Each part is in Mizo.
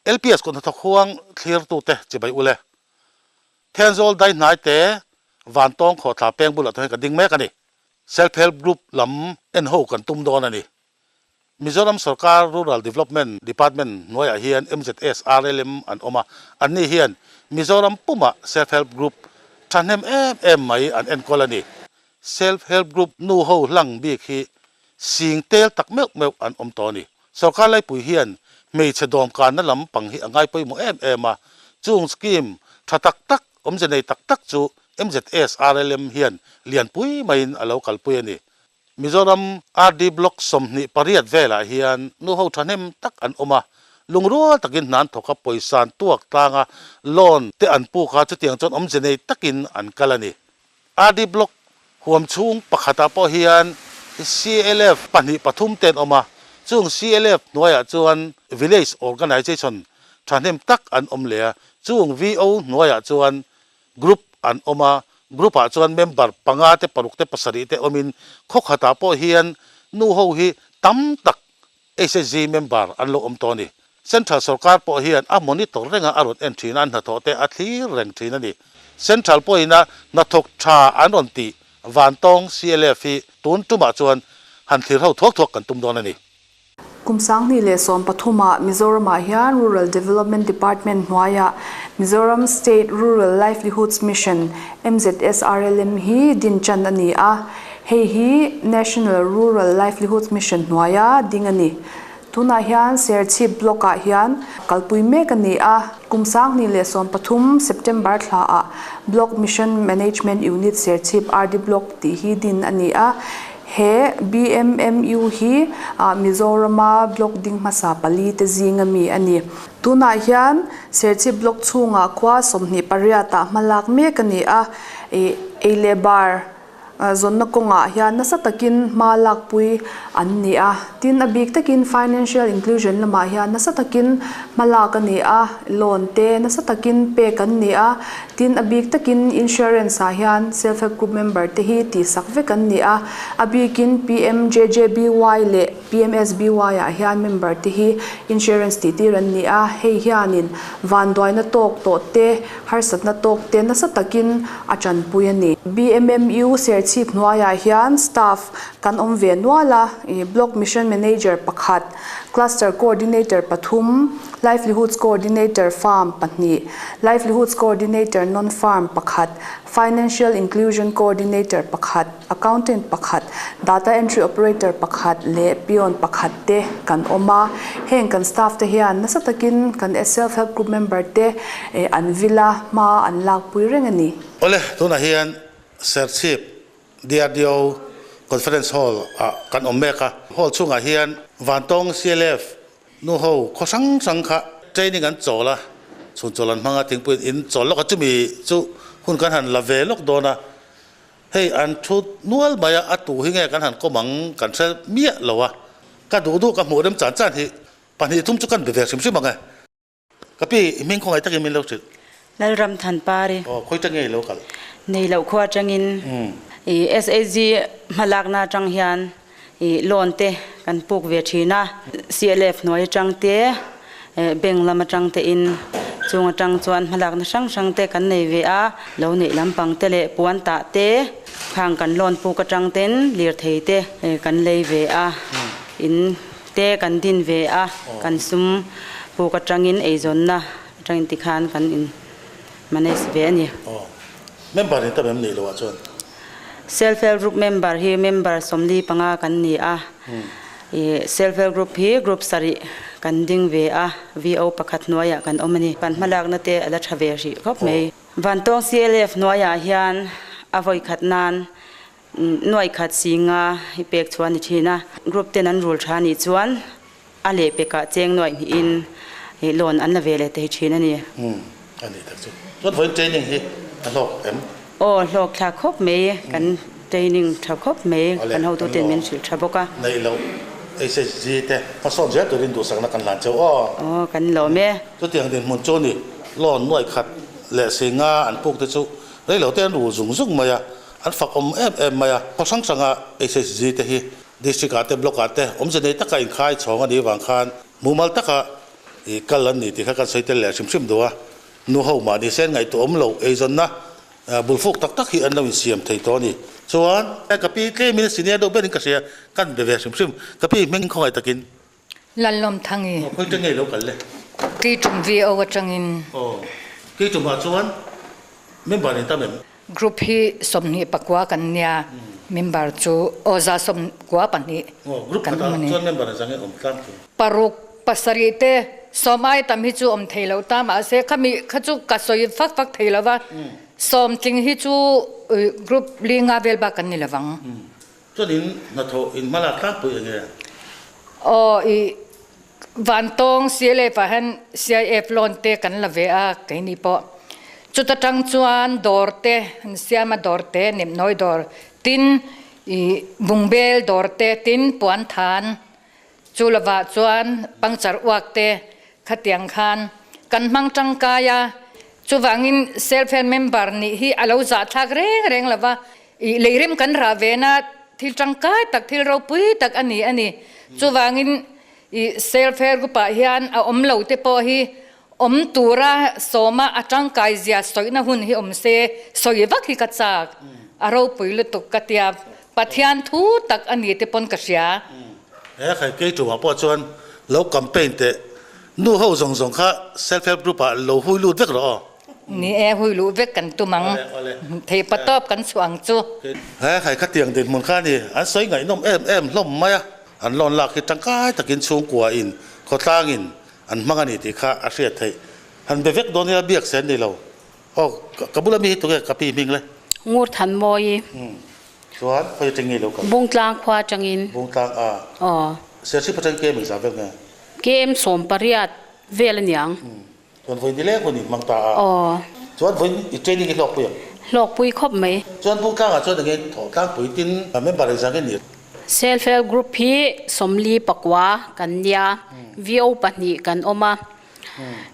LPS kut hnathawk huang thlirtute chibai ule. Thenzawl dai hnai te Vantawng khawhthla peng bulah te hian ka ding mek a ni. Self Help Group lam en ho kan tum dawn a ni. Mizoram Sorkar Rural Development Department hnuaiah hian MZS RLM an awm a, anni hian Mizoram pumah Self Help Group thahnem em em mai an enkawl a ni. Self Help Group nu ho hlang bik hi sing tel tak meuh meuh an awm tawh a ni. Sorkar laipui hian hmeichhe dawmkanna lam pang hi a ngai pawimawh em em a, chung scheme tha tak tak, awmze nei tak tak chu MZS RLM hian lianpui maiin a lo kalpui a ni. Mizoram RD Block 28 velah hian nuho thahnem tak an awm a, lungrual takin hna an thawk a, pawisa an tuak tlang a, loan te an puk a, chutiang chuan awmze nei takin an kal a ni. RD Block huam chhung pakhatah pawh hian CLF pahnih pathum te an awm a, chung CLF hnuaiah chuan Village Organization thahnem tak an awm leh a, chung VO hnuaiah chuan Group an awm a, group ah chuan member panga te paruk te pasarih te awmin khaw khatah pawh hian nu ho hi tam tak HSG member an lo awm tawh a ni. Central sorkar pawh hian a monitor renga a rawn en thin a, an hnathawh te a thlir reng thin a ni. Central pawhin a hnathawk tha an rawn tih Vantawng CLF hi tun tumah chuan han thlir ho thuak thuak kan tum dawn a ni. Kum 2013 ah Mizoram-ah hian Rural Development Department hnuaiah Mizoram State Rural Livelihoods Mission, MZSRLM, hi din tan a ni a, hei hi National Rural Livelihoods Mission hnuaia ding a ni. Tunah hian Serchhip Block-ah hian kalpui mek a ni a, kum 2013 September thlaah Block Mission Management Unit Serchhip RD Block tih hi din a ni a, He BMMU hi Mizorama block ding hmasa pali te zinga mi a ni. Tunah hian Serchhip block chhungah khua 28 ah hmalak mek a ni a, ei leh bar zawnna kawngah hian nasa takin hma lakpui an ni a. Tin, a bik takin financial inclusion lamah hian nasa takin hma lak a ni a, loan te nasa takin pek an ni a. Tin, a bik takin insurance ah hian self help group member te hi tihsak vek an ni a, a bikin PMJJBY leh PMSBY ah hian member te hi insurance tih tir an ni a, hei hianin vanduaina tawk tawh te, harsatna tawk te nasa takin a tanpui a ni. BMMU Serchhip hnuaiah hian staff kan awm ve nual a, Block Mission Manager pakhat, Cluster Coordinator pathum, Livelihoods Coordinator Farm pahnih, Livelihoods Coordinator Non-Farm pakhat, Financial Inclusion Coordinator pakhat, Accountant pakhat, Data Entry Operator pakhat leh Peon pakhat te kan awm a. Heng kan staff te hian nasa takin kan Self Help Group member te an vil a, hma an lakpui reng a ni. Awle, tunah hian Serchhip DRDO Conference Hall ah kan awm mek a, hall chhungah hian Vantawng CLF nu ho khaw hrang hrang kha training an chawl a, chhun chawl an hmang a, thingpui in chawl lawk a, chumi chu hun kan han la ve lawk dawn a, hei an thu nual mai a, a tu hi nge kan han kawm ang kan hre miah lo a, ka duh duh ka hmuh rem chan chan hi pahnih thum chu kan be ve hrim hrim ang e. Ka pi, i hming khawngaih takin min lo hrilh. Lalram Thanpari. Aw, khawi ta nge i lo kal? Nei loh khua atangin i SAG hmalakna atang hian i loan te kan puk ve thin a, CLF hnuai atang te, bank lam atang te in chung atang chuan hmalakna hrang hrang te kan nei ve a, lo neih lampang te leh puan tah te khang kan loan puk atang ten lirthei te kan lei ve a, in Te kan din ve a, kan sum puk atangin eizawnna atangin tikhan kan in manage ve a ni. Aw, member ni tam em nih loh ah chuan? Self Help Group member hi member 45 kan ni a, i Self Help Group hi group sarih kan ding ve a, VO pakhat hnuaiah kan awm a ni. Kan hmalakna te a la tha ve hrih khawp mai. Vantawng CLF hnuaiah hian a vawikhat nan Nuai khat si nga hi pek chu a ni thin a, group ten an rul tha nih chuan a leh pekah cheng nuaih hnihin loan an la ve leh thei thin a ni. Umm a nih tak chu. Chuan vawiin training hi a hlawk em? Aw hlawk thla khawp mai, kan training tha khawp mai, kan hotuten min hrilh tha bawk a. Neih loh HSG te hmasawn zel turin duhsakna kan hlan cheu aw. Aw kan lawm e. Chutiang dinhmun chu ni loan nuaih khat leh si nga an puk te chu rei lo te an rul zung zung mai a. An fak awm em em mai a, khaw hrang hranga HSG te hi District ah te Block ah te awmze nei taka inkhai chhawng a nih vang khan mumal taka i kal an ni tih kha kan sawi tel leh hrim hrim duh a. Nu ho mahni sen ngaihtuah awm lo eizawnna bulfuk tak tak hi an lo insiam thei tawh a ni. Chuan ka pi tlemin senior deuh berin ka hria, kan be ve hrim hrim. Ka pi hming khawngaih takin. Lalawm Thangi. Aw, khawi te ngei lo kal le? Keitum VO atangin. Aw, Keitumah chuan member ni tam em? Group hi 29 kan nia, member chu aw 92 kan awm a ni. Chuan member zang awm tlang chu. Paruk pasarih te sawm ai tam hi chu awm thei lo ta mahse khami kha chu ka sawi fak fak thei lo va, sawm tling hi chu group li nga vel bak kan ni lo vang. Chuan in hnathawh in hmalak tlangpui eng nge? Aw i Vantawng CLF ah hian CIF loan te kan la ve a keini pawh. Chuta tang chuan dawr te an siam a dawr te nemnawi dawr tin i bungbel dawr te tin puan than chu lovah chuan puncture uak te khatiang khan kan hmang tangkai a. Chuvangin self help member nih hi a lo zahthlak reng reng lova i leirem kan rah vena thil tangkai tak thil ropui tak a ni a ni. Chuvangin i self help group ah hian a awm lo te pawh hi awm tura sawma a tangkai zia sawihna hun hi awm se sawi vak hi ka chak a ropui lutuk ka tia Pathian thu tak a ni te pawn ka hria. He khai kei tumah pawh chuan lo campaign teh nu ho zawng zawng kha self help group ah lo hui lut vek rawh aw. Ni e, hui luh vek kan tum ang. Theihpa tawp kan chhuah ang chu. He khai khatiang dinhmun kha a ni, an sawi ngaihnawm em em hlawm mai a. An loan lak hi tangkai takin chhungkua in khawtlang in an hmang a ni tih kha a hriat theih. Han be vek dawn ila biak se an ni lo. Aw, ka bula mi hi tunge ka pi hming le? Ngur than mawi. Chuan khawi atang nge lo kal? Bungtlang khua atangin. Bungtlang a. Aw. Serchhip atang KM engzah vel nge? KM 18 vel aniang. Chuan vawiin ni leng hun i hmang ta a. Aw. Chuan vawiin i training i hlawkpui ang? Hlawkpui khawp mai. Chuan Bungtlangah chuan enge thawh tlangpui tin member engzah nge ni? Self help group hi 49 kan nia, VO pahnih kan awm a.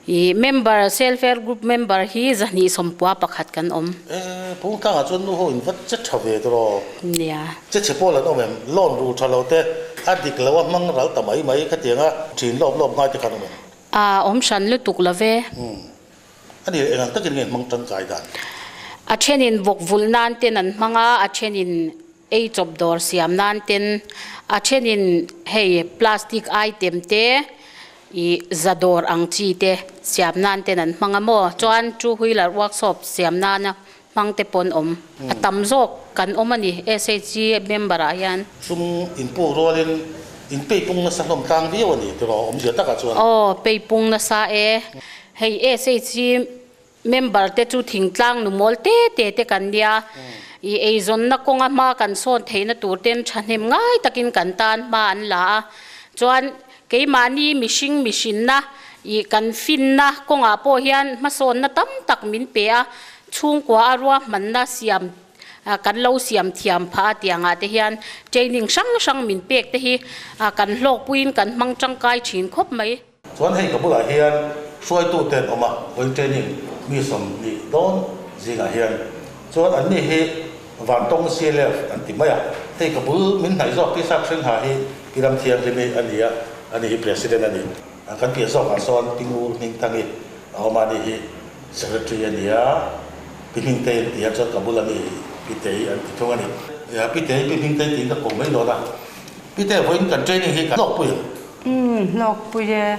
I member self help group member hi 291 kan awm. E, Bungtlangah chuan nu ho in va che tha ve tawh. Nia. Che chhe pawl an awm em? Loan ru tha lo te a dik lo a hmang ral ta mai mai khatianga thin lawp lawp ngai te khan awm em? A awm hran lutuk lo ve. A ni eng ang takin nge hmang tangkai dan? A thenin vawk vulh nan ten an hmang a, a thenin ei chawp dawr siam nan ten, a thenin hei plastic item te ih za dawr ang chi te siam nan ten an hmang a maw? Chuan two wheeler workshop siam nana hmang te pawn awm. A tam zawk kan awm a ni SHG member ah hian. Sum inpuk rualin in peipung nasa hlawm tlang viau a ni tiraw awmzia takah chuan. Aw, peipung nasa e. Hei SHG member te chu thingtlang nu mawl te te te kan nia. I eizawnna kawnga hma kan sawn theihna tur ten thahnem ngai takin kan tan hma an la a. Chuan keimahni mihring mihrinna ih kan finna kawngah pawh hian hmasawnna tam tak min pe a, chhungkua a ruahmanna siam kan lo siam thiam phah a tiangah te hian training hrang hrang min pek te hi kan hlawkpuiin kan hmang tangkai thin khawp mai. Chuan hei ka bulah hian hruaitu te an awm a, vawiin training mi 20 dawn zingah hian chuan anni hi Vantawng CLF an ti mai a, hei ka bul min hnaih zawk Tisa Hringha hi i ram thianghlimi a ni a, ani hi President a ni. Kan piah zawkah sawn Pi Ngur Hmingthangi a awm a, ani hi Secretary a ni a, Pi Hmingtei an ti a, chuan ka bul a ni Pi Tei an ti thung a ni. Pi Tei, Pi Hmingtei tiin ka ko mai dawn a, Pi Tei vawiin kan training hi kan hlawkpui ang. Umm hlawkpui e.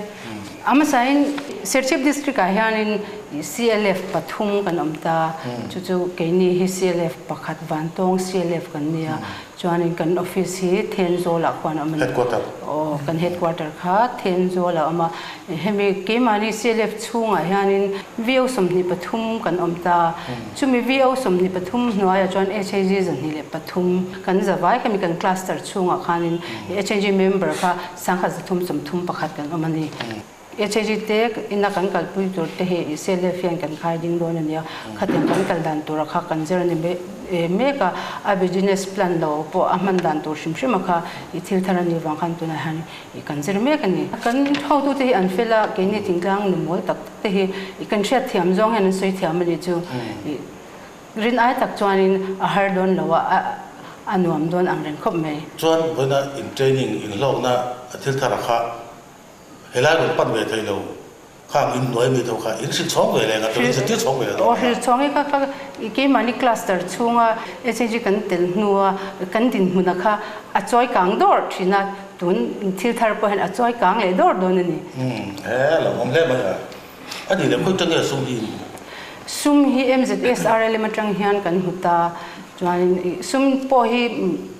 A hmasain Serchhip District ah hianin CLF pathum kan awm ta. Chu chu keini hi CLF pakhat Vantawng CLF kan nia. Chuanin kan office hi Thenzawl ah khuan a awm a ni. Headquarter. Aw kan headquarter kha Thenzawl ah a awm a. Hemi keimahni CLF chhungah hianin VO 23 kan awm ta. Chumi VO 23 hnuaiah chuan HAG 23 kan zavai khami kan cluster chhungah khanin HAG member kha 1331 kan awm a ni. HAG te ina kan kalpui tur te hi i CLF hian kan khai ding dawn a nia. Khatiang kan kal dan tura kha kan zir a ni mek a, a business plan lo pawh a hman dan tur hrim hrim a kha i thil thar a nih vang khan tunah hian i kan zir mek a ni. Kan hotute hi an fel a, keini thingtlang nu mawl tak tak te hi i kan hriat thiam zawng hian an sawi thiam a nih chu. Rin ai tak chuanin a har dawn lo a, a nuam dawn ang reng khawp mai. Chuan vawiina in training in hlawkna a thil thar a kha helai rawn pan ve thei lo. Khang in hnuai mi te ho kha in hrilh chhawng ve leh nga tur in zirtir chhawng ve leh dawn Aw hrilh chhawng hi kha kha keimahni cluster chhunga SHG kan tel hnua kan dinhmuna kha a chawi kang dawr thin a, tun thil thar pawh hian a chawi kang leh dawr dawn a ni. Umm he lo awm hle mai a, a nih leh khawi ta nge sum hi in hmu? Sum hi MZSRLM atang hian kan hmu ta, Chuanin sum pawh hi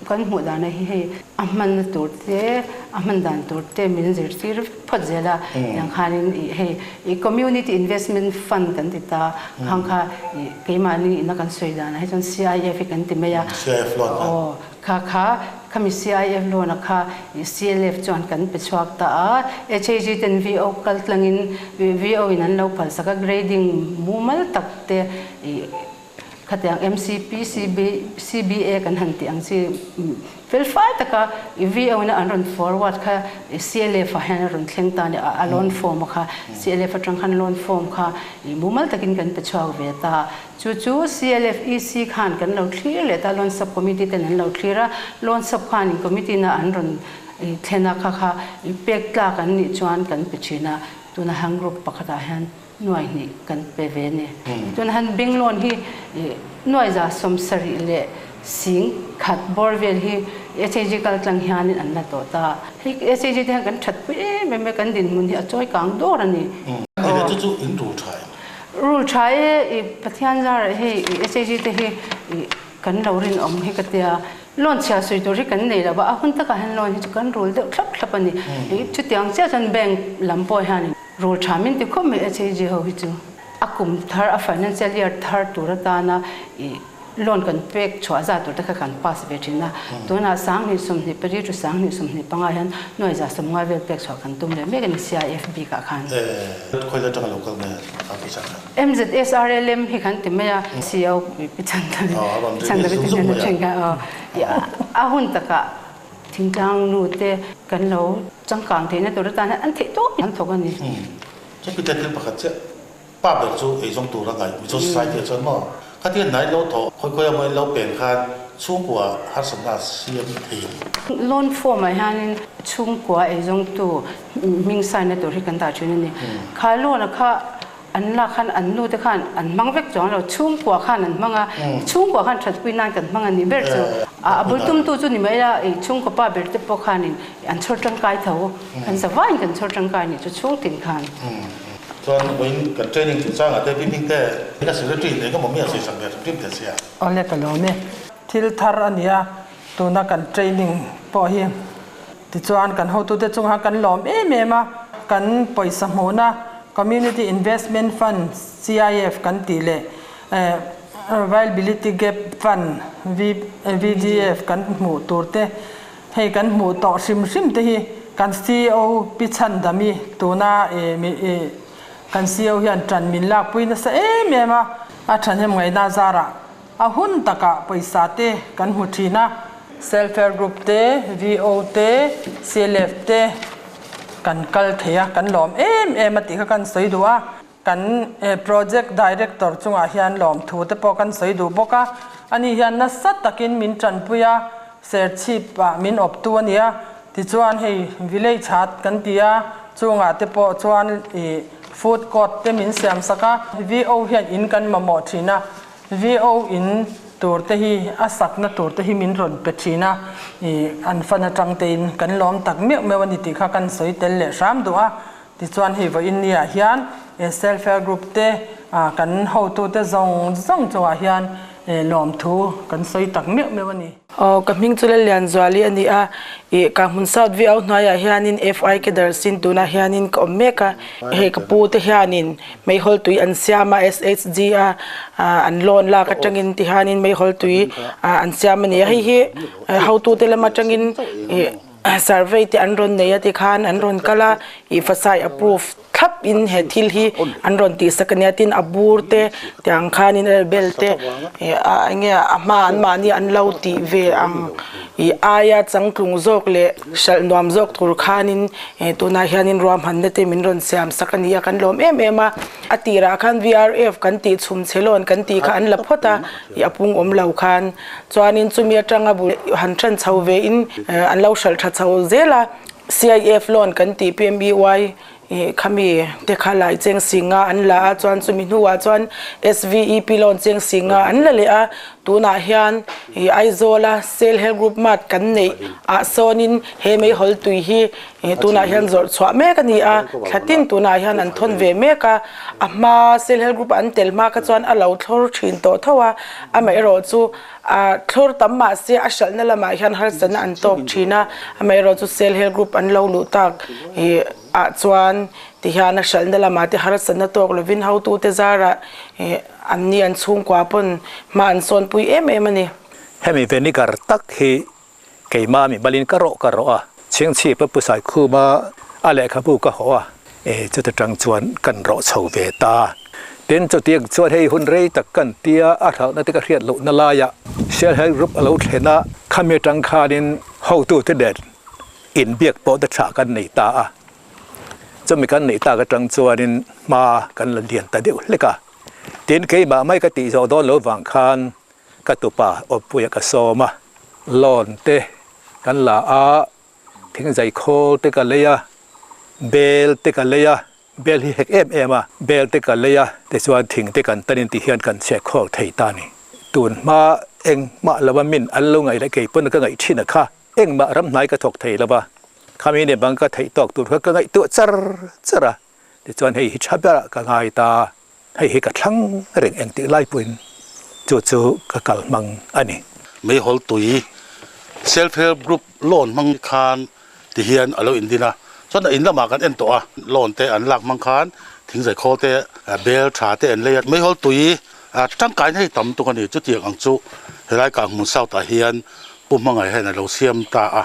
kan hmuh dana hi hei a hmanna tur te, a hman dan tur te min zirtir vek phawt zel a. Tiang khanin ih hei ih Community Investment Fund kan ti ta, khang kha ih keimahni ina kan sawi danah hi chuan CIF hi kan ti mai a. CIF loan kha. Aw, kha kha khami CIF loan a kha ih CLF chuan kan pe chhuak ta a. HAG ten VO kal tlangin VO in an lo phalsak a, grading mumal tak te ih Khatiang MCP, CB, CBA kan han tih ang chi fel fai taka i VO na an rawn forward kha CLF ah hian a rawn thleng ta a ni a, a loan form a kha CLF atang khan loan form kha i mumal takin kan pe chhuak ve ta. Chu chu CLF EC khan kan lo thlir leh ta, loan sub committee ten an lo thlir a, loan sub khanin committee na an rawn thlen a kha kha i pek tlak an nih chuan kan pe thin a, tuna hang group pakhatah hian Nuai hnih kan pe ve a ni. Chuan han bank loan hi nuai 70 leh sing khat bawr vel hi SHG kal tlang hianin an la tawh ta. Hei SHG te hian kan that pui em em e, kan dinhmun hi a chawi kang dawr a ni. Ni le chu chu in rul tha em? Rul tha e, i Pathian zarah hei SHG te hi kan lo rinawm hi ka tia. Loan chhia sawi tur hi kan nei lo va, a hun takah hian loan hi chu kan rul deuh thlap thlap a ni. Chutiang chiah chuan bank lam pawh hianin rul tha min ti khawp mai HAG ho hi chu. A kum thar, a financial year thar tur atana ih loan kan pek chhuah zat tur te kha kan pass ve thin a. Tunah 2024 to 2025 hian 190 vel pek chhuah kan tum leh mek a ni CIFB kah khan. Khawi atanga lo kal nge a pawisa kha? MZSRLM hi kan ti mai a, CEO Pi Chhandami Chhandami te hian a then kha a hun takah thingtlang nu te kan lo changkang theihna tur atan hian an theih tawp an thawk a ni. Chu Peter thil pakhat chiah pa ber chu eizawng tur a ngaih Mizo Society ah chuan maw khatia hnai lo thawh khawi khawi emaw in lo pen khan chhungkua harsatna siam thei ang. Loan form ah hianin chhungkua eizawngtu hming sign na tur hi kan dah thin a ni. Kha loan a kha An lak khan an nu te khan an hmang vek chuang lo, chhungkua khan an hmang a, chhungkua khan thatpui nan kan hmang a ni ber chu. A bul tumtu chu ni mai la, i chhungkaw pa ber te pawh khanin an chhawr tangkai tho, kan zavaiin kan chhawr tangkai nih chu chhungtin khan. Chuan vawiin kan training chungchangah te Pi Hmingte ina secretary in engemaw mi a sawi sak ve hrim hrim teh sia. Awle ka lo ni. Thil thar a nia, tuna kan training pawh hi Tichuan, kan hotute chungah kan lawm em em a, kan pawisa hmuhna Community Investment Fund, CIF, kan tih leh Viability Gap Fund, VGF, kan hmuh tur te, hei kan hmuh tawh hrim hrim te hi kan CEO Pi Chhandami tuna kan CEO hian tan min lakpui nasa em em a, a thahnem ngaihna zarah A hun takah pawisa te kan hmu thin a. Self-help group te, VO te, CLF te kan kal thei a, kan lawm em em a tih kha kan sawi duh a. Kan project director chungah hian lawmthu te pawh kan sawi duh bawk a. Ani hian nasa takin min tanpui a, serchhip ah min awptu a ni a. Tichuan hei village hat kan ti a, chungah te pawh chuan ih food court te min siam sak a. VO hian in kan mamawh thin a. VO in tur te hi a sakna tur te hi min rawn pe thin a, ih an fan atang tein kan lawm tak meuh meuh a ni tih kha kan sawi tel leh hram duh a. Tichuan hei vawiin ni ah hian self help group te kan hotu te zawng zawng chungah hian lawmthu kan sawi tak meuh meuh a ni. Aw ka hming chu Lallianzuali a ni a, ih ka hmun South VO hnuaiah hianin FI Cadre sin tunah hianin ka awm mek a, hei ka pu te hianin meihawl tui an siam a SHG a an loan lak atangin ti hianin meihawl tui an siam a ni a, hei hi hotute lam atangin ih survey te an rawn nei a tikhan an rawn kal a, ih fasai approve thlap in he thil hi an rawn tih sak a nia tin a bur te tiang khanin a bel te a enge a hma an mahni an lo tih ve ang ih aia changtlung zawk leh hralh nuam zawk tur khanin tunah hianin ruahmanna te min rawn siam sak a ni a kan lawm em em a a tirah khan VRF kan tih chhum chhe lawn kan tih kha an la phawt a ih a pung awm lo khan chuanin chumi atanga bul han ṭan chho ve in an lo hralh ṭha chho zel a CIF loan kan tih PMBY. Ih khami te kha lai cheng singa an la a chuan chumi hnuah chuan SVEP loan cheng singa an la leh a tunah hian ih Aizawla Self Help Group Mart kan neih ah sawnin he meihawl tui hi ih tunah hian zawrh chhuah mek a ni a thlatin tunah hian an thawn ve mek a a hma Self Help Group an tel hma kha chuan a lo thlawr thin tawh tho a amaherawh chu A thlawr tam mah se a hralhna lamah hian harsatna an tawk thin a, amaherawhchu Self Help Group an lo luh tak ih ah chuan tihian a hralhna lamah te harsatna tawk lovin hotute zarah ih an ni an chhungkua pawn hma an sawnpui em em a ni. Hemi vinegar tak hi keimah mi malin ka rawh ka rawh a, chhingchhip a pu Saikhum a a lehkhabu ka hawh a, e chuta tang chuan kan rawh chho ve ta. Tin chutiang chuan hei hun rei tak kan tia a hralhna te ka hriat lohna laiah Self Help Group a lo thlen a, khami atang khanin hotute nen inbiak pawh te tha kan nei ta a, chumi kan neih tak atang chuanin hma kan la lian ta deuh hlek a. Tin keimah mai ka tih zawh dawn lo vang khan Ka tupa awmpuia ka sawm a, loan te kan la a, thingzai khawl te ka lei a, bel te ka lei a, bel hi hek em em a, bel te ka lei a, tichuan thing te kan tanin ti hian kan chhek khawl thei ta ni. Tun hma engmah lova min an lo ngaih leh kei pawn ka ngaih thin a kha, engmah ramhnai ka thawk thei lova, khami nen bang ka theih tawk tur kha ka ngaihtuah char char a, tichuan hei hi tha berah ka ngai ta. Hei hi ka thlang reng eng tih lai pawhin chu chu ka kal hmang a ni. Meihawl tui Self Help Group loan hmang khan ti hian a lo indin a, chuan a in lamah kan en tawh a, loan te an lak hmang khan thingzai khawl te, bel tha te an lei a, meihawl tui tangkaina hi tam tuk a ni, chutiang ang chu helai Kanghmun South ah hian Pu Hmangaih hian a lo siam ta a,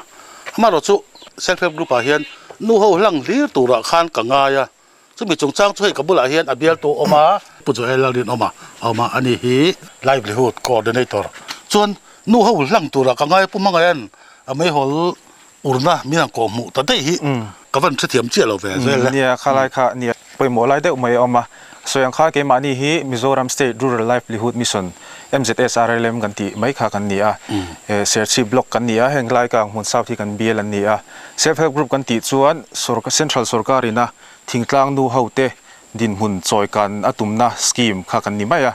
amaherawh chu Self Help Group ah hian nu ho hlang hlir turah khan ka ngai a. Chumi chungchang chu hei ka bulah hian a bialtu a awm a, Pu Joel Lalrinawma a awm a, ani hi Livelihood Coordinator chuan nu ho hlang tura ka ngai Pu Hmangaiha'n a meihawl urna min han kawh hmuh ta daih hi ka van hrethiam chiah lo ve zel e. Nia, khalai kha nia pawimawh lai deuh mai a awm a, sawi ang kha keimahni hi Mizoram State Rural Livelihood Mission, MZSRLM kan tih mai kha kan ni a, Serchhip Block kan ni a, heng lai kang hmun South hi kan bial an ni a. Self Help Group kan tih chuan Central sorkarina thingtlang nu hote dinhmun chawi kan a tumna scheme kha kan ni mai a.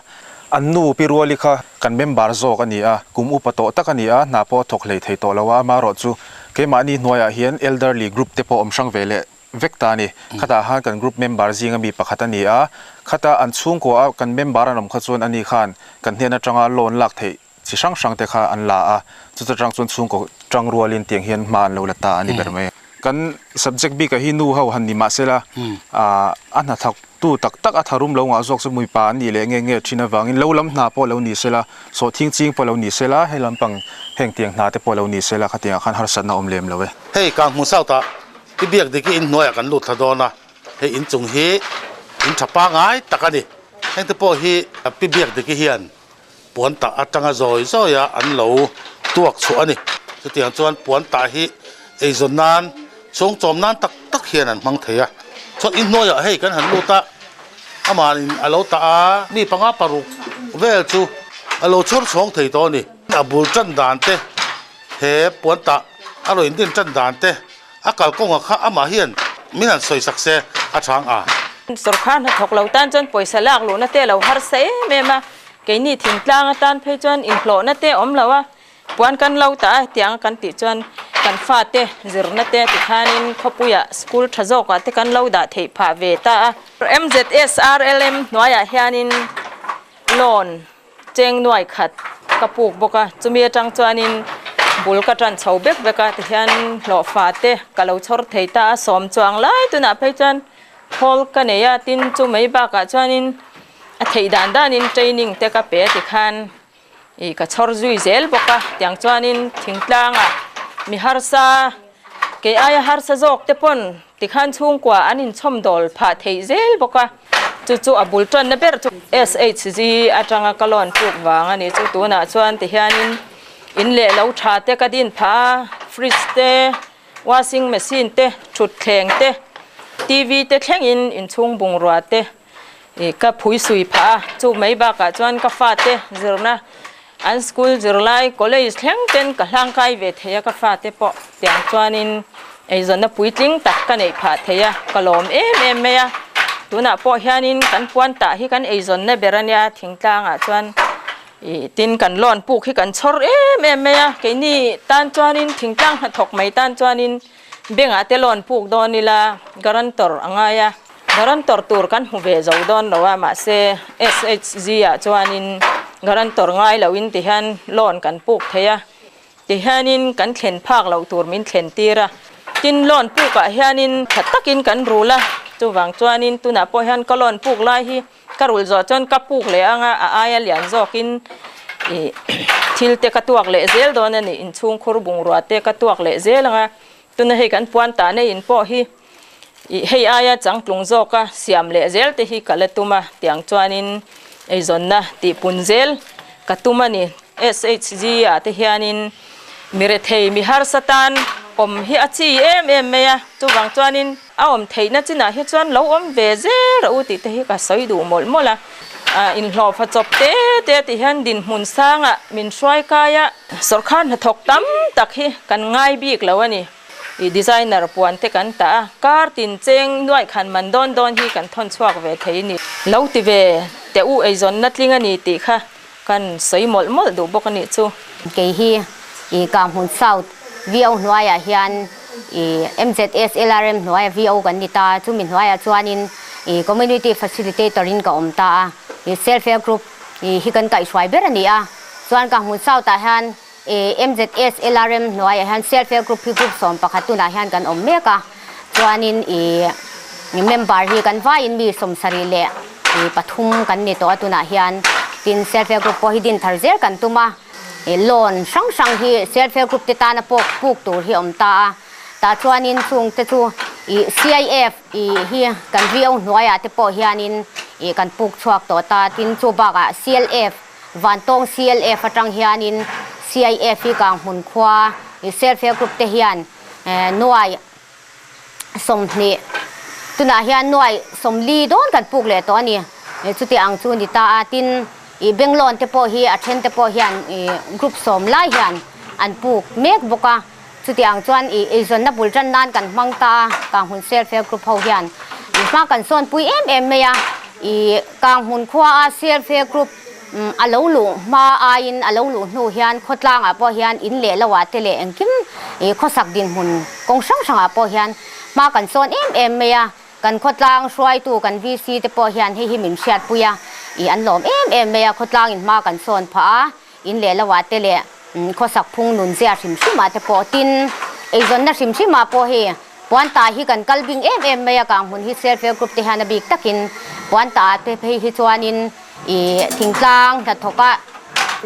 An nu Pi Ruali kha kan member zawk a ni a, kum upa tawh tak a ni a, hna pawh a thawk hlei thei tawh lo a, amaherawh chu keimahni hnuaiah hian elderly group te pawh awm hrang ve leh vek ta a ni. Khatah khan kan group member zinga mi pakhat a ni a, khata an chhungkua a kan member an awm kha chuan ani khan kan hnen atanga loan lak theih chi hrang hrang te kha an la a, chuta tang chuan chhungkaw tang rualin tiang hian hma an lo la ta a ni ber mai. Kan subject bikah hi nu ho han ni mahsela a hnathawk tu tak tak a tharum lo ngah zawk chu mipa an nih leh nge nge thin avangin lo lam hna pawh lo ni sela, sawhthing ching pawh lo ni sela, hei lampang heng tiang hna te pawh lo ni sela khatiangah khan harsatna awm lem lo e. Hei Kanghmun South ah i biak dik i inhnuaiah kan lut thla dawn a, hei inchung hi in tha pangai tak a ni. Hengte pawh hi pi biak dik i hian puan tah atanga zawi zawi a an lo tuak chhuah a ni. Chutiang chuan puan tah hi eizawn nan, chhung chawm nan tak tak hian an hmang thei a. Chuan inhnuaiah hei kan han lut a, amahin a lo tah a, mi panga paruk vel chu a lo chhawr chhawng thei tawh a ni. A bul tan dan te, he puan tah a rawn indin tan dan te, a kalkawnga kha amah hian min han sawi sak se a chhang a. Sorkar hnathawk lo tan chuan pawisa lak luhna te a lo harsa em em a, keini thingtlang atan phei chuan inhlawhna te awm lo a, puan kan lo ta a tiang kan tih chuan kan fate zirna te tikhanin khawpuiah school tha zawkah te kan lo dah theih phah ve ta a. MZSRLM hnuaiah hianin loan Cheng nuai khat ka puk bawk a, chumi atang chuanin bul ka tan chho vek vek a, tihian hlawhfa te ka lo chhawr thei ta a, sawm chuang lai tunah phei chuan khawl ka nei a, tin chu mai bakah chuanin a theih dan danin training te ka pe a tikhan ih ka chhawr zui zel bawk a, tiang chuanin thingtlangah mi harsa kei aia harsa zawk te pawn tikhan chhungkua an inchhawmdawl phah theih zel bawk a. Chu chu a bul tanna ber chu SHG atanga ka loan puk vang a ni chu tunah chuan tihianin in leh lo tha te ka din phah a, fridge te, washing machine te, thutthleng te, TV te thlengin inchhung bungrua te ih ka phui sui phah a, chu mai bakah chuan ka fate zirna an school zirlai college thleng ten ka hlangkai ve thei a ka fate pawh tiang chuanin. Eizawnna puitling tak ka neih phah thei a, ka lawm em em mai a. Tunah pawh hianin kan puan tah hi kan eizawnna ber a nia, thingtlangah chuan ih tin kan loan puk hi kan chhawr em em mai a. Keini tan chuanin thingtlang hnathawk mai tan chuanin bank-ah te loan puk dawn ila guarantor a ngai a, guarantor tur kan hmu ve zo dawn lo a, mahse SHG-ah chuanin guarantor ngai loin tihian loan kan puk thei a. Tihianin kan thlen phak loh tur min thlen tir a, tin loan pukah hianin tha takin kan rul a, chuvang chuanin tunah pawh hian ka loan puk lai hi ka rul zawh chuan ka puk leh anga a aia lian zawkin ih thil te ka tuak leh zel dawn a ni, inchhungkhur bungrua te ka tuak leh zel anga tuna hei kan puan ta nei in pawh hi ih hei aia changtlung zawka siam leh zel te hi ka la tum a, tiang chuanin eizawnna tihpun zel ka tum a ni. SHG ah te hianin mi rethei mi harsa tan awm hi a chi em em mai a, chuvang chuanin a awm theihna chinah hi chuan lo awm ve zel rawh u tih te hi ka sawi duh mawlh mawlh a. Inhlawhfa chawp te te tih hian dinhmun sangah min hruai kai a, sawrkar hnathawk tam tak hi kan ngai bik lo a ni. I designer puan te kan tah a, kar tin cheng nuaih khan man dawn dawn hi kan thawn chhuak ve thei a ni. Lo ti ve teh u eizawnna tling a ni tih kha Kan sawi mawlh mawlh duh bawk a nih chu. Kei hi i Kanghmun South VO hnuaiah hian i MZS LRM hnuaia VO kan ni ta a, chumi hnuaiah chuanin i Community Facilitator in ka awm ta a, i Self Help Group i hi kan kaihhruai ber a ni a. Chuan Kanghmun South ah hian i MZS LRM hnuaiah hian Self Help Group hi group 11 tunah hian kan awm mek a, chuanin i member hi kan vaiin mi 73 leh i pathum kan ni tawh a tunah hian tin self help group pawh hi din thar zel kan tum a, i loan hrang hrang hi self help group te tana pawh puk tur hi a awm ta a, tah chuanin chung te chu i CIF i hi kan VO hnuaiah te pawh hianin i kan puk chhuak tawh ta, tin chu bakah CLF Vantawng CLF atang hianin CIF hi Kanghmun khua i self help group te hian nuai 20 tunah hian nuai 40 dawn kan puk leh tawh a ni. Chuti ang chu ni ta a, tin ih Benglawn te pawh hi a then te pawh hian ih group sawm lai hian an puk mek bawk a, chuti ang chuan ih eizawnna bul tan nan kan hmang ta a, Kanghmun Self Help Group ho hian ih hma kan sawn pui em em mai a, ih Kanghmun khua a Self Help Group A lo luh hma aiin a lo luh hnu hian khawtlangah pawh hian in leh loah te leh engkim ih khawsak dinhmun kawng hrang hrangah pawh hian hma kan sawn em em mai a, kan khawtlang hruaitu kan VC te pawh hian hei hi min hriatpui a, ih an lawm em em mai a, khawtlangin hma kan sawn phah a, in leh loah te leh khawsak phung nun zia hrim hrimah te pawh tin eizawnna hrim hrimah pawh hei Puan tah hi kan kal bing em em mai a, kang hmun hi Self Help Group te hian a bik takin puan tah te phei hi chuanin ih thingtlang hnathawk a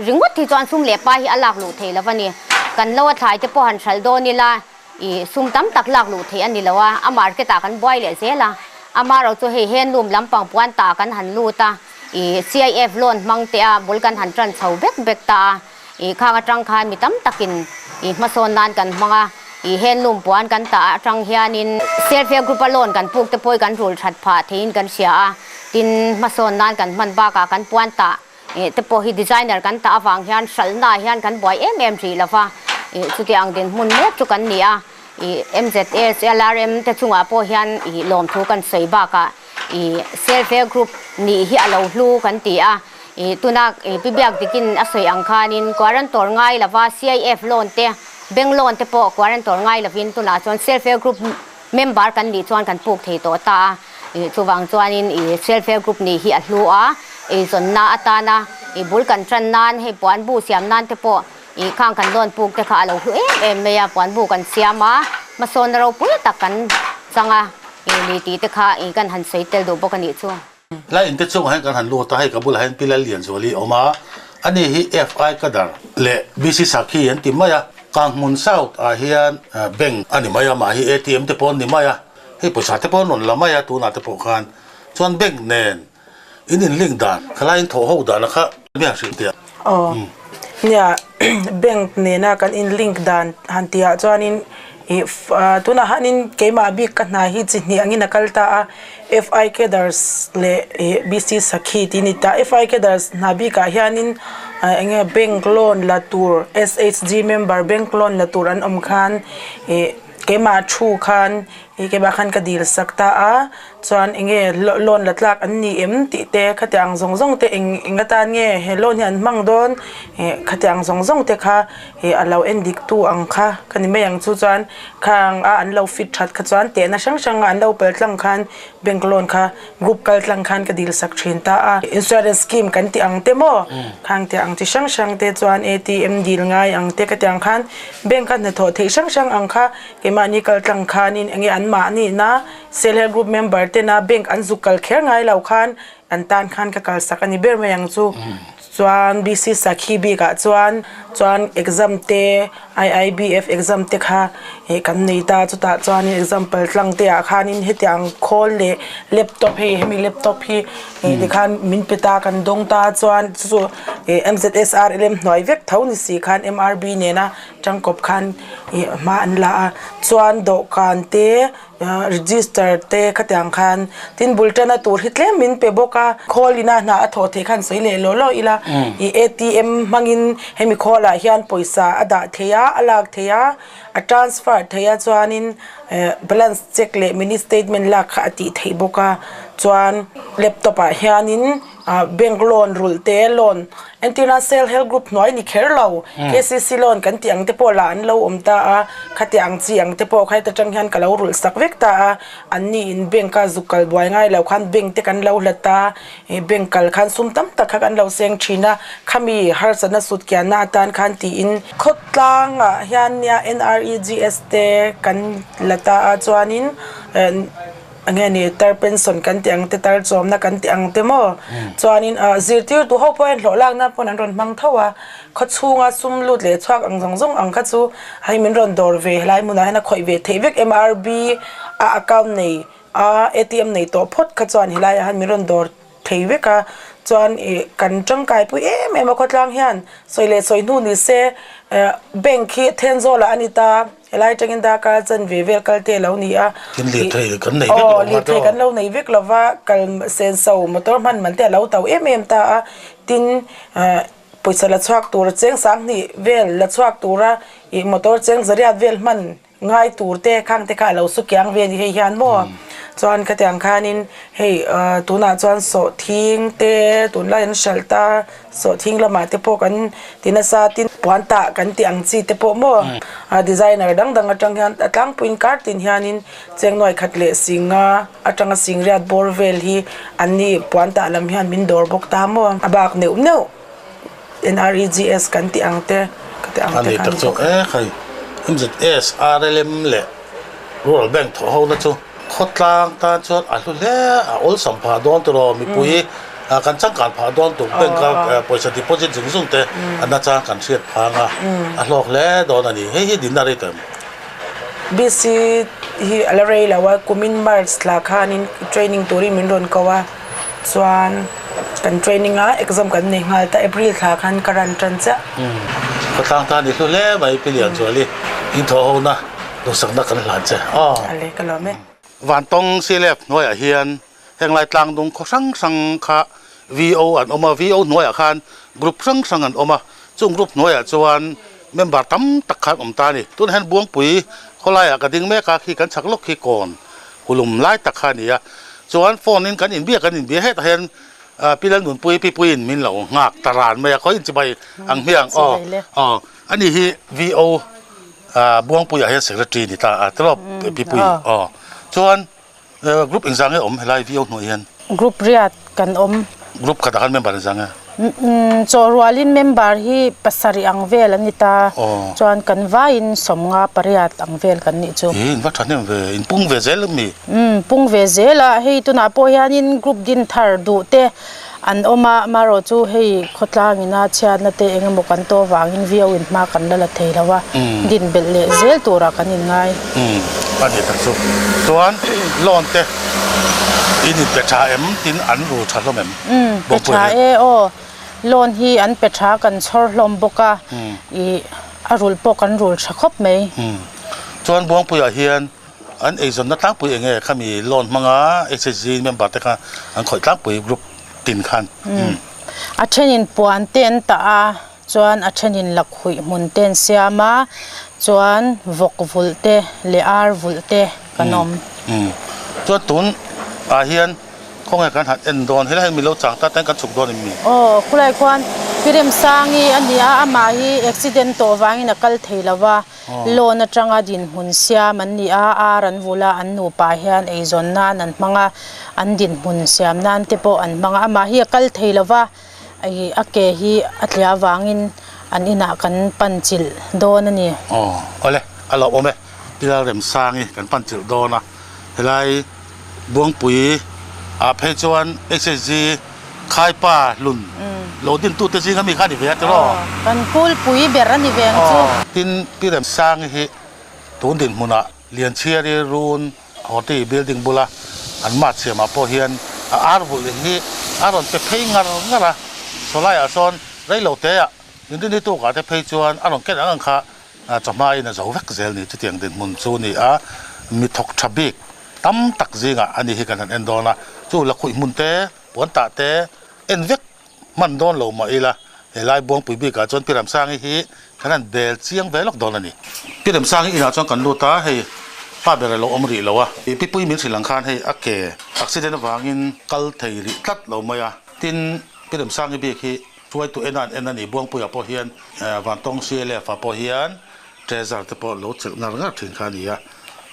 ringawt hi chuan sum leh pa hi a lak luh thei lo a ni. Kan lo a thlai te pawh han hralh dawn ila ih sum tam tak lak luh theih a ni lo a, a market ah kan buai leh zel a, amaherawhchu chu hei handloom lampang puan tah kan han lut a, ih CIF loan hmang te a bul kan han tan chho bek bek ta a. Ih khang atang khan mi tam takin ih hmasawn nan kan hmang a, ih handloom puan kan tah atang hianin self help group a loan kan puk te pawh hi kan rul that phah theiin kan hria a, tin hmasawn nan kan hman bakah kan puan tah ih te pawh hi designer kan tah avang hian hralhna ah hian kan buai em em rih lova, ih chuti ang dinhmun mek chu kan ni a, ih MZS, LRM te chungah pawh hian ih lawmthu kan sawi bakah ih self help group nih hi a lo hlu kan ti a. I tuna i pi biak dikin a sawi ang khanin quarantor ngai lova CIF loan te, bank loan te pawh quarantor ngai lovin tunah chuan self help group member kan nih chuan kan puk thei tawh ta a. I chuvang chuanin i self help group nih hi a hlu a, eizawnna atana i bul kan tan nan hei puan bu siam nan te pawh i khang kan loan puk te kha a lo hlu em em mai a, puan bu kan siam a, hmasawnna ropui tak kan chang a, i ni tih te kha i kan han sawi tel duh bawk a nih chu. Lai inte chungah hian kan han lut a, hei ka bulah hian Pi Lallianzuali a awm a, ani hi FI Kadar leh BC Sakhi an ti mai a, Kanghmun South ah hian bank a ni mai a, mah hi ATM te pawh an ni mai a, hei pawisa te pawh an rawn la mai a tunah te pawh khan chuan bank nen in in link dan khalai in thawh ho dan a kha mi han hrilh teh a. Aw nia bank nena kan in link dan han tihah chuanin ih tunah hianin keimah bik ka hna hi chi hnih angin a kal ta a FI Cadres leh ih BC Sakhi tih a ni ta FI Cadres hna bikah hianin eng nge bank loan la tur SHG member bank loan la tur an awm khan ih. Keimah thu khan i keimah khan ka dil sak ta a, chuan eng nge loan la tlak an ni em tih te khatiang zawng zawng te eng eng atan nge he loan hi an hmang dawn eh khatiang zawng zawng te kha ih a lo en dik tu ang kha ka ni mai ang chu chuan khang a an lo fit that kha chuan tehna hrang hrang a an lo pal tlang khan bank loan kha group kal tlang khan ka dil sak thin ta a. Insurance scheme kan tih ang te maw khang tih ang chi hrang hrang te chuan ATM dil ngai ang te ka tih ang khan bank a hnathawh theih hrang hrang ang kha keimahni kal tlang khanin eng nge an mahni-na self help group member tena bank an zuk kal kher ngai lo khan an tan khan ka kal sak a ni ber mai ang chu. Chuan BC Sakhi bikah chuan chuan exam te IIBF exam te kha ih kan nei ta chutah chuanin exam pal tlang te ah khanin hetiang khawl leh laptop hei hemi laptop hi ih tikhan min pe ta kan dawng ta chuan chu chu ih MZSRLM hnuai vek tho ni si khan MRB nena tangkawp khan ih hma an la a chuan dawhkan te Register te khatiang khan tin bul tana tur hi tlem min pe bawk a, khawl ina hna a thawh theih khan sawi leh law law ila i ATM hmangin hemi khawlah hian pawisa a dah thei a, a lak thei a, a transfer thei a chuanin balance check leh mini statement lak kha a tih theih bawk a, chuan laptop ah hianin Bank loan rulh te loan entirna self help group hnuai ni kher lo KCC loan kan tih ang te pawh lah an lo awm ta a khati ang chi ang te pawh kha heta tang hian ka lo rulh sak vek ta a an ni in bank a zuk kal buai ngai lo khan bank te kan lo hlat ta ih bank kal khan sum tam tak kha kan lo seng thin a khami harsatna sut kianna atan khan tiin khawtlangah hian nia NREGS te kan la ta a chuanin. Enge ni tar pension kan tih ang te tar chawmna kan tih ang te maw chuanin ah zirtirtu ho pawh hian hlawh lakna pawn an rawn hmang tho a khawchhunga sum lut leh chhuak ang zawng zawng ang kha chu hei min rawn dawr ve helai hmunah hian a khawih ve theih vek MRB a account nei a ATM nei tawh phawt kha chuan helaiah hian min rawn dawr thei vek a chuan ih kan tangkai pui em em a khawtlang hian sawi leh sawi hnu ni se eh bank hi Thenzawl ah a ni ta helai atangin darkar chan ve vel kal te a lo ni a Tin lirthei kan nei vek lo aw lirthei kan lo nei vek lo va kal senso motor hman man te a lo to em em ta a tin eh pawisa la chhuak tur cheng sanghnih vel la chhuak tura ih motor cheng zariat vel hman Ngai tur te khang te kha a lo su kiang ve a ni hei hian maw chuan khatiang khanin hei tunah chuan sawhthing te tunlai an hralh ta sawhthing lamah te pawh kan ti nasa tin puan tah kan tih ang chi te pawh maw a designer dang dang atang hian a tlangpuiin kar tin hianin cheng nuai khat leh singa atanga singriat bawr vel hi an ni puan tah lam hian min dawr bawk ta maw a bak neuh neuh. NREGS kan tih ang te ka tih ang te kha ani bawk. E khai MZS RLM leh Rural Bank thawh ho na chu khawtlang tan chuan a hlu hle a awlsam phah dawn tiraw mipui kan changkan phah dawn tuk bank a pawisa deposit zung zung te a nachang kan hriat phang a a hlawk hle dawn a ni hei hi dinna rei tawh em? BC hi a la rei lo a kumin March thla khanin training turin min rawn ko a. Chuan kan training a exam kan nei nghal ta April thla khan ka run tan chiah. Khawtlang tan i hlu hle mai Pi Lianzuali in thawh ho na duhsakna kan hlan che aw. Ale ka lawm e. Vantawng CLF hnuaiah hian henglai tlangdung khaw hrang hrang kha VO an awm a, VO hnuaiah khan group hrang hrang an awm a, chung group hnuaiah chuan member tam tak khan awm ta a ni. Tunah hian Buangpui khawlaiah ka ding mek a, khi kan chhak lawk khi kawn Hulum lai tak kha a ni a, chuan phone in kan inbia kan inbia hetah hian Pi Lalnunpui Pi Puiin min lo nghak ta ran mai a, khawi inchibai ang hmiang aw aw a ni hi VO Buangpuiah hian secretary ni ta a tawp Pi Pui aw chuan group engzah nge awm helai VO hnuai hian? Group riat kan awm. Group khatah khan member engzah nge? Chawhrualin member hi pasarih ang vel an ni ta. Chuan kan vaiin sawmnga pariat ang vel kan nih chu. In va thahnem ve, in pung ve zel em mi? Umm, pung ve zel a, hei tunah pawh hianin group din thar duh te an awm a, amaherawh chu hei khawtlang ina chhiatna te eng emaw kan tawh avangin viau in hma kan la la thei lo a, din belh leh zel turah kan inngai. Umm, a ni tak chu. Chuan loan te in inpe tha em tin an rul tha hlawm em? Umm pe tha e aw loan hi an pe tha kan chhawr hlawm bawk a ih a rulh pawh kan rul tha khawp mai. Umm chuan Buangpuiah hian an eizawnna tlangpui eng nge khami loan hmanga HSG member te kha an khawih tlangpui group tin khan. Umm a thenin puan te an tah a. Chuan a thenin lakhuih hmun te an siam a, chuan vawk vulh te leh ar vulh te kan awm. Chuan tun ah hian khawnge kan han en dawn, helai hian milo chang ta ten kan chhuk dawn em mi? Aw, khulai khuan Piremsangi a ni a, amah hi accident tawh vangin a kal thei lo va, Loan atanga dinhmun siam an ni a, ar an vulh a, an nupa hian eizawn nan an hmang a, an dinhmun siam nan te pawh an hmang a, amah hi a kal thei lo va, ih a ke hi a tliah avangin an inah kan pan chilh dawn a ni. Aw, awle, a lo awm e, Pilal Remsangi kan pan chilh dawn a, helai Buangpui ah phei chuan HSG Khaipa hlun lo din tute zinga mi kha a ni ve a tiraw? Kan kulpui ber a ni ve ang chu. Tin, Pi Remsangi hi tun dinhmunah Lianchhiari Run Horti building bula an mat siamah pawh hian a ar vulh hi a rawn pe phei ngar ngar a, sawlaiah sawn reilo teah inrini tukah te phei chuan a rawn ken ang ang kha chawhmain a zo vek zel ni. Chutiang dinhmun chu a ni a, mi thawk tha bik tam tak zingah a ni hi kan han en dawn a, chu lakhuih hmun te, puan tah te en vek hman dawn lo mah ila, helai Buangpui bikah chuan Pi Ramsangi hi kan han bel chiang ve lawk dawn a ni. Pi Ramsangi inah chuan kan lut a, hei pa ber a lo awm rih lo a, Pi Pui min hrilh ang khan hei a ke accident avangin kal thei rih tlat lo mai a, tin Pi Ramsangi bik hi hruaitu en a an en a ni, Buangpuiah pawh hian Vantawng CLF ah pawh hian Treasure te pawh lo chelh ngar ngar thin kha a ni a,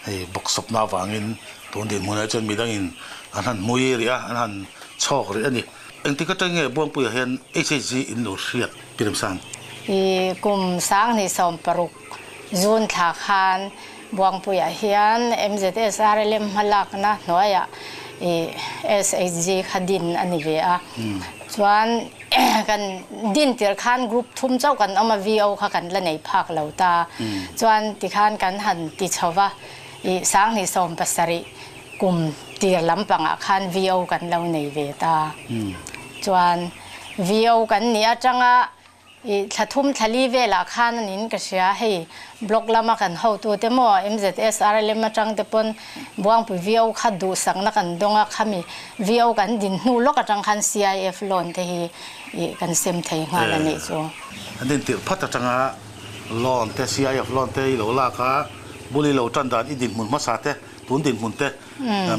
hei bawksawpna avangin tun dinhmunah chuan midangin an han hmui rih a, an han chhawk rih a ni. Engtik atang nge Buangpuiah hian HHG in lo hriat Pi Remsang? I kum 2016 June thla khan Buangpuiah hian MZSRLM hmalakna hnuaiah i SHG kha din a ni ve a. Chuan kan din tir khan group thum chauh kan awm a, VO kha kan la nei phak lo ta. Chuan tikhan kan han ti chho va, i 2017 kum tir lampangah khan VO kan lo nei ve ta. Chuan VO kan nih atanga I thla thum thla li velah khan a niin ka hria, hei block lama kan hotute maw MZSRLM atang te pawn Buangpui VO kha duhsakna kan dawng a, khami VO kan din hnu lawk atang khan CIF loan te hi i kan sem thei nghal a nih chu. An din tirh phat atanga loan te CIF loan te i lo lak a, bul i lo tan dan i dinhmun hmasa te tun dinhmun te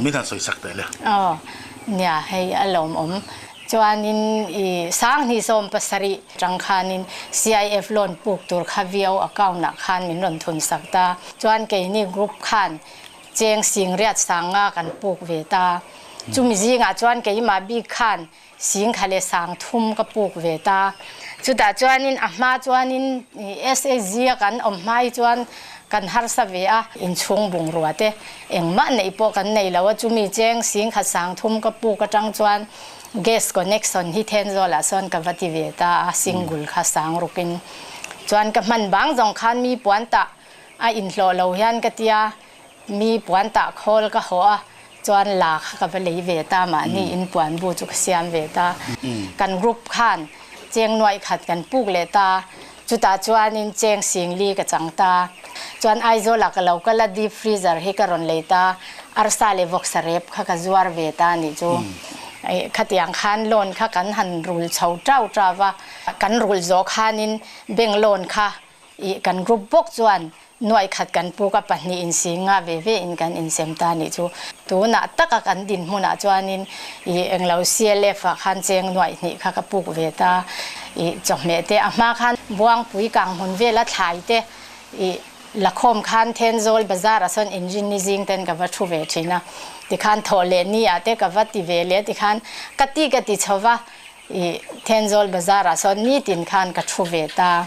min han sawisak teh le. Aw nia hei a lawmawm. Chuanin i 2017 tang khanin CIF loan puk tur kha VO account ah khan min rawn thun sak ta. Chuan keini group khan cheng sing riat sang nga kan puk ve ta. Chumi zingah chuan keimah bik khan sing kha leh sang thum ka puk ve ta. Chutah chuanin a hma chuanin SHG a kan awm hma hi chuan kan harsa ve a, inchhung bungrua te engmah neih pawh kan nei lo a, chumi cheng sing khat sang thum ka puk atang chuan gas connection hi Thenzawl ah sawn ka va ti ve ta a, single kha sang rukin chuan ka hman bang zawng khan mi puan tah a inhlawh lo hian ka tia, mi puan tah khawl ka hawh a, chuan la kha ka va lei ve ta, mahni in puan bu chu ka siam ve ta, kan group khan cheng nuaih khat kan puk leh ta, Chutah chuanin cheng singli ka chang ta. Chuan Aizawlah ka lo kal a, deep freezer hi ka rawn lei ta, arsa leh vawksa rep kha ka zuar ve ta a nih chu. Khatiang khan loan kha kan han rul chho tau tau va, kan rul zawh khanin bank loan kha ih kan group bawk chuan nuaih khat kan puk a, pahnih in singa ve ve in kan insem ta a nih chu. Tunah taka kan dinhmunah chuanin ih englo CLF ah khan cheng nuaih hnih kha ka puk ve ta. Ih chawhmeh te a hma khan Buangpui kang hmun vela thlai te ih lakhawm khan Thenzawl bazar ah sawn engine ni zing ten ka va thu ve thin a. Tikhan thawh leh ni ah te ka va ti ve leh tikhan ka ti ka ti chho va. I Thenzawl bazar ah sawn nitin khan ka thu ve ta.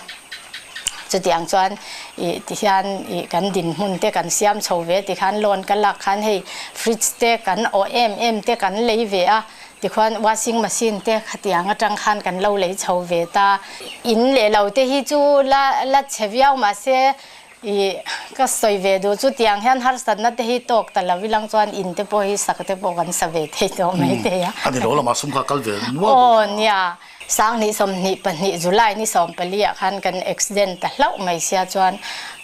Chutiang chuan i tihian i kan dinhmun te kan siam chho ve tikhan loan ka lak khan hei fridge te kan awh em em te kan lei ve a, tikhuan washing machine te khatiang atang khan kan lo lei chho ve ta. In leh lo te hi chu la la chhe viau mahse I ka sawi ve duh chu tiang hian harsatna te hi tawk ta lo ilang chuan in te pawh hi sak te pawh kan sa ve thei tawh mai thei a. A ni lo lamah sum kha kal ve nual bawk. Aw nia, 2022 July ni 14 ah khan kan accident ta hlauh mai sia chuan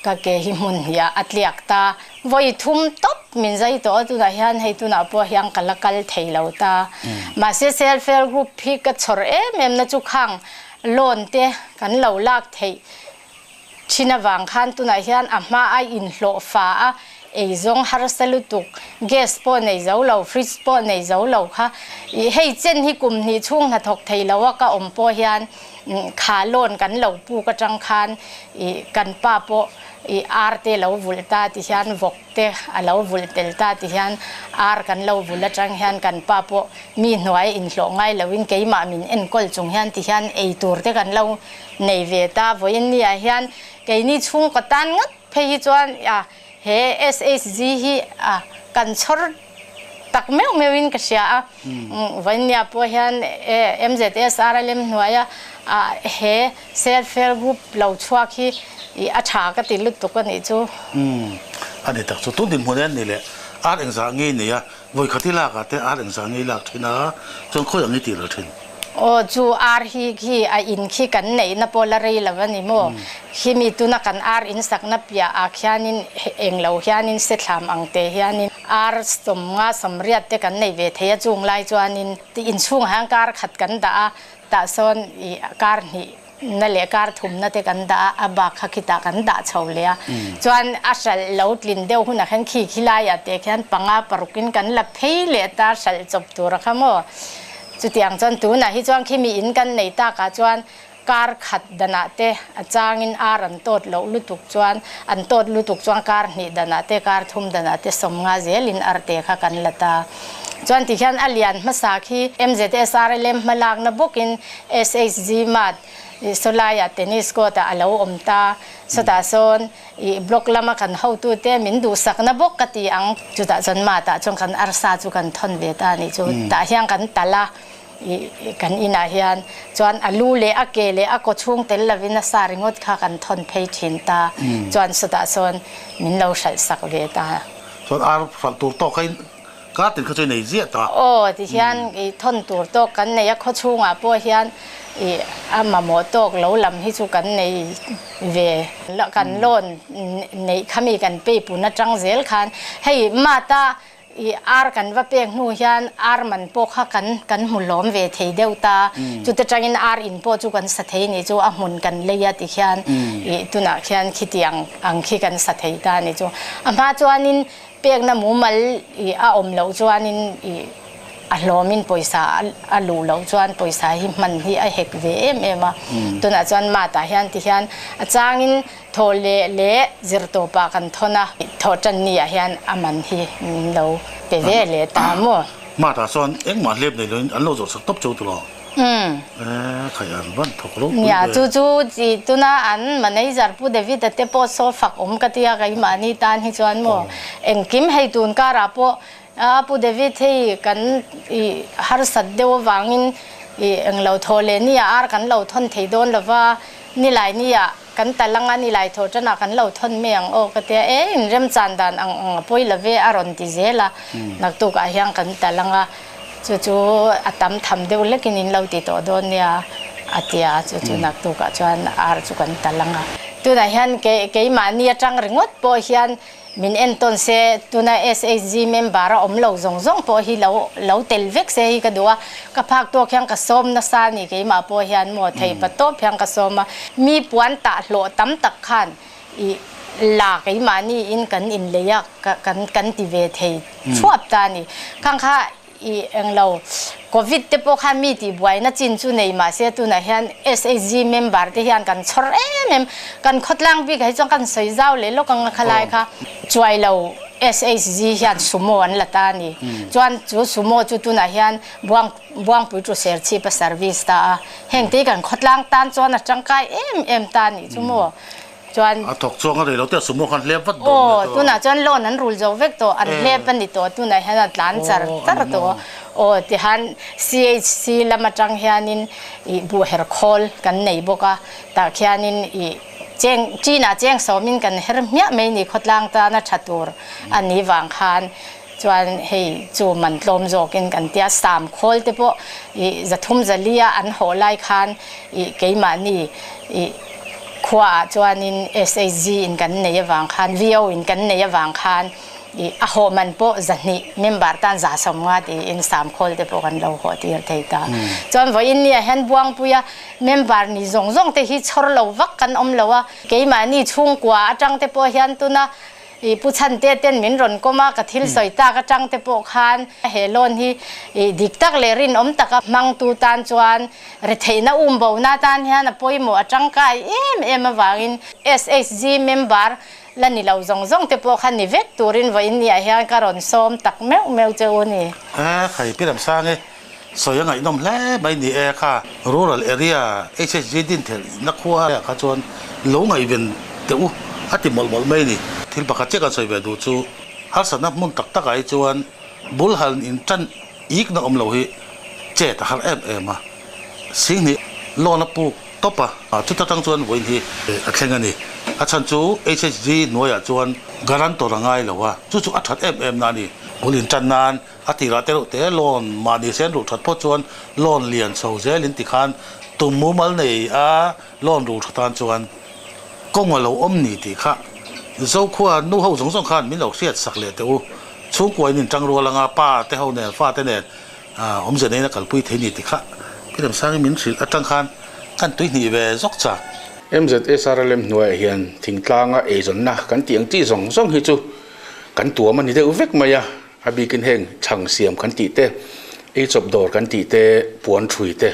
ka ke hi hmun hnih ah a tliak ta. Vawi thum tawp min zai tawh a tunah hian hei tunah pawh hian ka la kal thei lo ta. Mahse self help group hi ka chhawr em em na chu khang. loan te kan lo lak theih thin avang khan tunah hian a hma a inhlawh fa a eizawng harsa lutuk, gas pawh nei zo lo, fridge pawh nei zo lo kha ih hei chen hi kum hnih chhung hnathawk thei lo a ka awm pawh hian kha loan kan lo puk atang khan ih kan pa pawh ih ar te lo vulh ta ti hian vawk te a lo vulh tel ta ti hian ar kan lo vulh atang hian kan pa pawh mi hnuai inhlawh ngai loin keimah min enkawl chung hian ti hian ei tur te kan lo nei ve ta. Vawiin ni ah hian keini chhungkaw tan ngat phei hi chuan a he SHG hi a kan chhawr tak meuh meuh in ka hria a. Vawiin ni ah pawh hian MZS RLM hnuaia a he Self Help Group lo chhuak hi a tha ka ti lutuk a nih chu. Umm a ni tak chu. Tun dinhmun en ni leh ar engzah ngei nei a, vawikhat i lak ah te ar engzah ngei lak thin a, chuan khawi ang i tih lo thin? Aw chu ar hi khi a in khi kan neihna pawh la rei lo a ni maw? Khimi tuna kan ar in sakna piah ah khianin eng lo hianin sethlam ang te hianin ar 50 80 te kan nei ve thei a chung lai chuanin inchhungah hian kar khat kan dah a, Tah sawn i kar hnih na leh kar thum na te kan dah a, a bak kha khitah kan dah chho leh a. Chuan a hralh lo tlin deuh hunah khan khi khi laiah te khian panga paruk in kan la phei leh ta hralh chawp tur a kha maw. Chutiang chuan tunah hi chuan khimi in kan nei takah chuan kar khat danah te a changin ar an tawt loh lutuk chuan an tawt lutuk chuan kar hnih danah te kar thum danah te 50 zelin arte kha kan la ta. Chuan ti hian a lian hmasa khi MZSRLM hmalakna bawkin SHG Mart sawlaiah tennis court ah a lo awm ta. Sawtah sawn ih block lama kan hotute min duhsakna bawk ka ti ang. Chutah chuan Mart ah chuan kan arsa chu kan thawn ve ta a nih chu. Tah hian kan talh a ih kan inah hian chuan a lu leh a ke leh a kaw chhung tel lovin a sa ringawt kha kan thawn phei thin ta. Chuan sawtah sawn min lo hralh sak ve ta. Chuan ar hralh tur tawk kha in Ka tin kha chu i nei ziah ta. Aw, tihian i thawn tur tawk kan nei a, khaw chhungah pawh hian i a mamawh tawk lo lam hi chu kan nei ve. Kan loan neih kha mi kan pay pun atang zel khan hei mata i ar kan va pek hnu hian ar man pawh kha kan kan hmu lawm ve thei deuh ta. Chute tangin ar in pawh chu kan sa thei ni chu a hmun kan lei a tikhian i tunah khian khitiang ang khi kan sa thei ta ni chu. A hma chuanin Pekna mumal i a awm loh chuanin i a hlawmin pawisa a luh loh chuan pawisa hi hman hi a hek ve em em a. Tunah chuan Mat-ah hian ti hian a changin thaw leh leh zirtawpah kan thawn a, thaw tan ni-ah hian a man hi min lo pe ve leh ta maw? Mat-ah chuan engmah hlep nei loin an lo zawh sak tawp cheu tawh lo. Eee khai an van thawk lo pui Nia chu chu chi tuna an manager Pu David a te pawh saw fak awm ka tia keimahni tan hi chuan maw engkim hei tun karah pawh a Pu David hei kan i harsat deuh avangin i englo thaw leh nia ar kan lo thawn thei dawn lova nilai nia kan tal anga nilai thaw tanah kan lo thawn mai ang aw ka tia e inremchan dan ang ang a pawi love a rawn ti zel a naktukah hian kan tal anga Chu chu a tam tham deuh lekin in lo ti tawh dawn nia a ti a, chu chu naktukah chuan ar chu kan tal ang a. Tunah hian keimahni atang ringawt pawh hian min entawn se, tuna SHG member a awm lo zawng zawng pawh hi lo lo tel vek se hi ka duh a, ka phak tawk hian ka sawm nasa a ni keimah pawh hian maw thei pa tawp hian ka sawm a, mi puan tah hlawh tam tak khan i la keimahni in kan inlei a kan kan ti ve thei thuap ta a ni. Khang kha i englo covid te pawh khan mi tih buaina chin chu nei mahse tunah hian SHG member te hian kan chhawr em em kan khawtlang bik ah hi chuan kan sawi zau leh lawk ang a khalai kha chuai lo SHG hian sumo an la ta a ni. Chuan chu sumo chu tunah hian buang Buangpui chu Serchhip a service ta a, heng te hi kan khawtlang tan chuan a tangkai em em ta a nih chu maw? Chuan. A thawk chuang a rei lo te a sumo khan hlep vat dawn nia tawh. Aw, tunah chuan loan an rul zo vek tawh, an hlep a ni tawh, tunah hian a tlan char char tawh. Aw, tihan CHC lam atang hianin ih buh her khawl kan nei bawk a, tah khianin ih cheng, chinah cheng sawmin kan her hmiah mai ni khawtlang tan a tha tur a ni vang khan. Chuan hei chu man tlawm zawkin kan tia sam khawl te pawh ih zathum zalia an hawh lai khan ih keimahni ih khuaah chuanin SHG in kan nei avang khan VO in kan nei avang khan I a haw man pawh 200 member tan 150 tiin samkhawl te pawh kan lo haw tir thei ta. Chuan vawiin nia hian Buangpuia member ni zawng zawng te hi chhawr lo vak kan awm lo a, keimahni chhungkua atang te pawh hian tuna i pu chhan te ten min rawn kawm a, ka thil sawi tak atang te pawh khan he loan hi i dik tak leh rinawm taka hmangtu tan chuan retheihna um bona tan hian a pawimawh a tangkai em em avangin SHG member La ni lo zawng zawng te pawh kha ni vek turin vawiin ni ah hian ka rawn sawm tak meuh meuh che u ni. E khai pi Ramsang e, sawi a ngaihnawm hle mai ni e kha rural area HSG din theih na khua ah kha chuan lo ngaihven teh u a ti mawlh mawlh mai ni. Thil pakhat chiah kan sawi ve duh chu harsatna hmun tak tak ah hi chuan bul han in tan ikna awm lo hi chet a har em em a, Singhnih loan a puk tawp a, chuta tang chuan vawiin hi a thleng a ni. A chhan chu HHG hnuaiah chuan guarantor a ngai lo a, chu chu a that em em na a ni. Bul intan nan a tirah te reuh te loan mahni sen ruh that phawt chuan loan lian chho zel in tikhan tum mumal nei a loan ruh tha tan chuan kawng a lo awm ni tih kha Zokhua nu ho zawng zawng khan min lo hriat sak leh teh u. Chhungkua in intang rual anga pa te ho nen fa te nen Awmze neiin a kalpui thei ni ti kha Pi Remsangi min hrilh atang khan kan tui hnih ve zawk chak. MZSRLM hnuaiah hian thingtlanga eizawnna kan tih ang chi zawng zawng hi chu kan tuam a ni deuh vek mai a, a bikin heng chhang siam kan tih te, eichawp dawr kan tih te, puan thui te,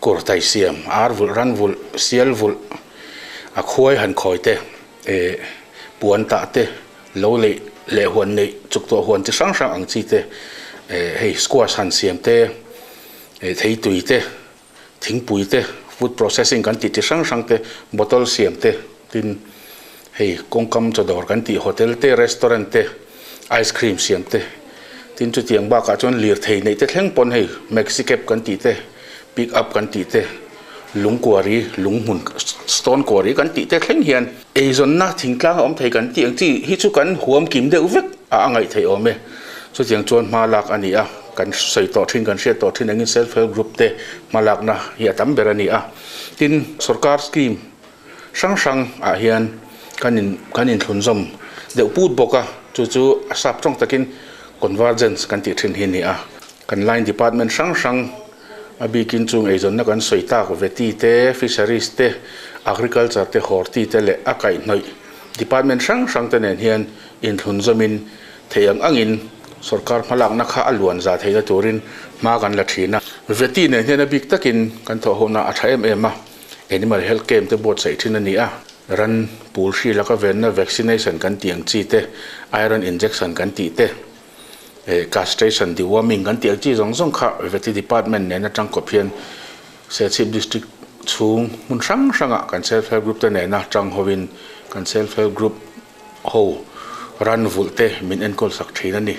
kawr tai siam, ar vulh, ran vulh, sial vulh, a khuai han khawi te, eh puan tah te, Lo leih leh huan neih chuk tawh huan chi hrang hrang ang chi te, hei squash han siam te, theitui te, thingpui te, food processing kan tih chi hrang hrang te, bottle siam te, tin hei kawngkam chaw dawr kan tih hotel te, restaurant te, ice cream siam te, tin chutiang bakah chuan lirthei neih te thleng pawn hei maxi cab kan tih te, pick up kan tih te, lung kuari, lung hmun stone kuari kan tih te thleng hian eizawnna thingtlang a awm thei kan tih ang chi hi chu kan huam kim deuh vek a a ngaih theih awm e. Chutiang chuan hma lak a ni a, kan sawi tawh thin, kan hriat tawh thin angin self help group te hma lakna hi a tam ber a ni a. Tin, sorkar scheme hrang hrang ah hian kan in kan inthlunzawm deuh put bawk a, chu chu a sap tawng takin convergence kan tih thin hi a ni a. Kan line department hrang hrang a bikin chung eizawnna kan sawi tak veti te, fisheries te, agriculture te, horti te leh a kaihhnawih department hrang hrang te nen hian inthlunzawmin theih ang angin sorkar hmalakna kha a luan za theihna turin hma kan la thin a. Veti nen hian a bik takin kan thawhhona a tha em em a, animal health camp te buatsaih thin a ni a, ran pul hri laka venna vaccination kan tih ang chi te, iron injection kan tih te, Castration, deworming kan tih ang chi zawng zawng kha Vety Department nen atang kawp hian Serchhip District chhung hmun hrang hrangah kan Self Help Group te nena tang hovin kan Self Help Group ho ran vulh te min enkawl sak thin a ni.